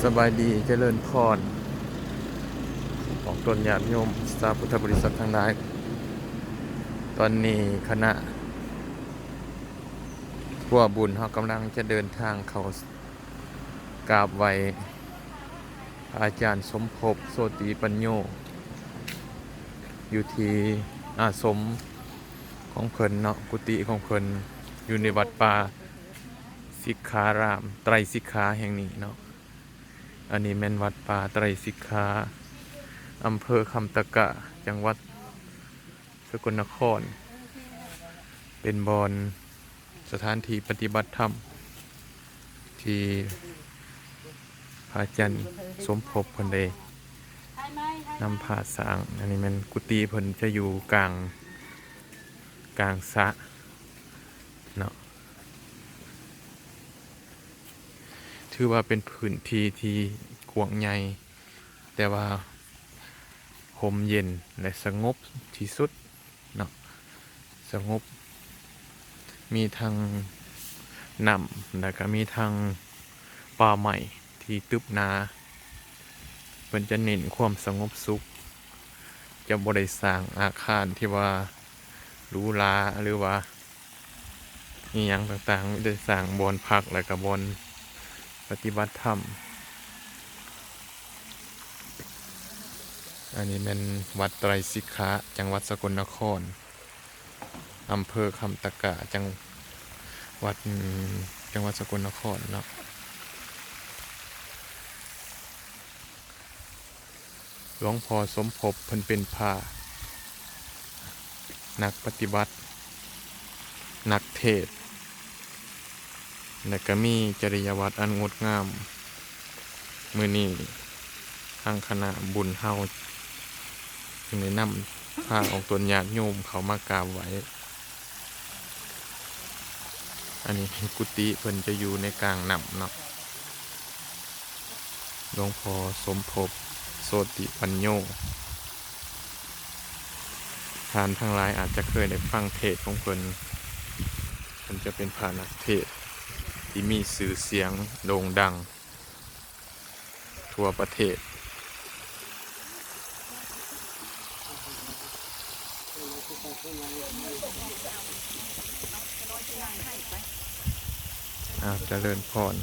ສະບາຍດີ ຈະເລີນພອນ ອອກຕົນຍາດໂຍມ ສາທຸ ພຸດທະບໍລິສັດທັງຫຼາຍ. ຕອນນີ້ຄະນະຄົວບຸນເຮົາກຳລັງຈະເດີນທາງເຂົ້າກາບໄຫວ້ພະອາຈານສົມພົບ ໂຊຕິປັນໂຍ ຢູ່ທີ່ອາສົມຂອງເພິ່ນເນາະ, ກຸຕິຂອງເພິ່ນ ຢູ່ໃນວັດປ່າສິກຂາລາມ ໄຕຣສິກຂາແຫ່ງນີ້ເນາະ. ອັນນີ້ແມ່ນວັດປ່າໄຕຣສິກຂາ ອຳເພີຄຳຕະກະ ຈັງຫວັດສະກົນນະຄອນ, ເປັນບ່ອນສະຖານທີ່ປະຕິບັດທຳ ທີ່ພະອາຈານສົມພົບເພິ່ນໄດ້ນຳພາສ້າງ. ອັນນີ້ແມ່ນກຸຕິເພິ່ນຈະຢູ່ກາງ ກາງສະເນາະ. ຖືວ່າເປັນພື້ນທີ່ທີ່ກວ້າງໃຫຍ່ ແຕ່ວ່າຮົ່ມເຢັນ ແລະ ສະຫງົບທີ່ສຸດເນາະ, ສະຫງົບ. ມີທັງນ້ຳ ແລະ ກະມີທັງປ່າໄມ້ທີ່ຕຶບໜາ. ເພິ່ນຈະເນັ້ນຄວາມສະຫງົບສຸກ, ຈະບໍ່ໄດ້ສ້າງອາຄານທີ່ວ່າຫຼູຫຼາ ຫຼືວ່າ ອີ່ຫຍັງຕ່າງໆ, ໄດ້ສ້າງບ່ອນພັກ ແລະ ກະບ່ອນປະຕິບັດທຳ. ອັນນີ້ແມ່ນວັດໄຕຣສິກຂາ ຈັງຫວັດສະກົນນະຄອນ, ອຳເພີຄຳຕະກະ ຈັງຫວັດ ອືມ ຈັງຫວັດສະກົນນະຄອນເນາະ. ຫຼວງພໍ່ສົມພົບເພິ່ນເປັນພະນັກປະຕິບັດ, ນັກເທດ ແລະ ກະມີຈະລິຍະວັດອັນງົດງາມ. ມື້ນີ້ທາງຄະນະບຸນເຮົາຈຶ່ງໄດ້ນຳພາອອກຕົນຍາດໂຍມເຂົ້າມາກາບໄຫວ້. ອັນນີ້ເປັນກຸຕິເພິ່ນຈະຢູ່ໃນກາງນ້ຳເນາະ. ຫຼວງພໍ່ສົມພົບ ໂຊຕິປັນໂຍ. ທ່ານທັງຫຼາຍອາດຈະເຄີຍໄດ້ຟັງເທດຂອງເພິ່ນ. ເພິ່ນຈະເປັນພະນັກເທດທີ່ມີຊື່ສຽງໂດ່ງດັງທົ່ວປະເທດ. ອາ ຈະເລີນພອນ.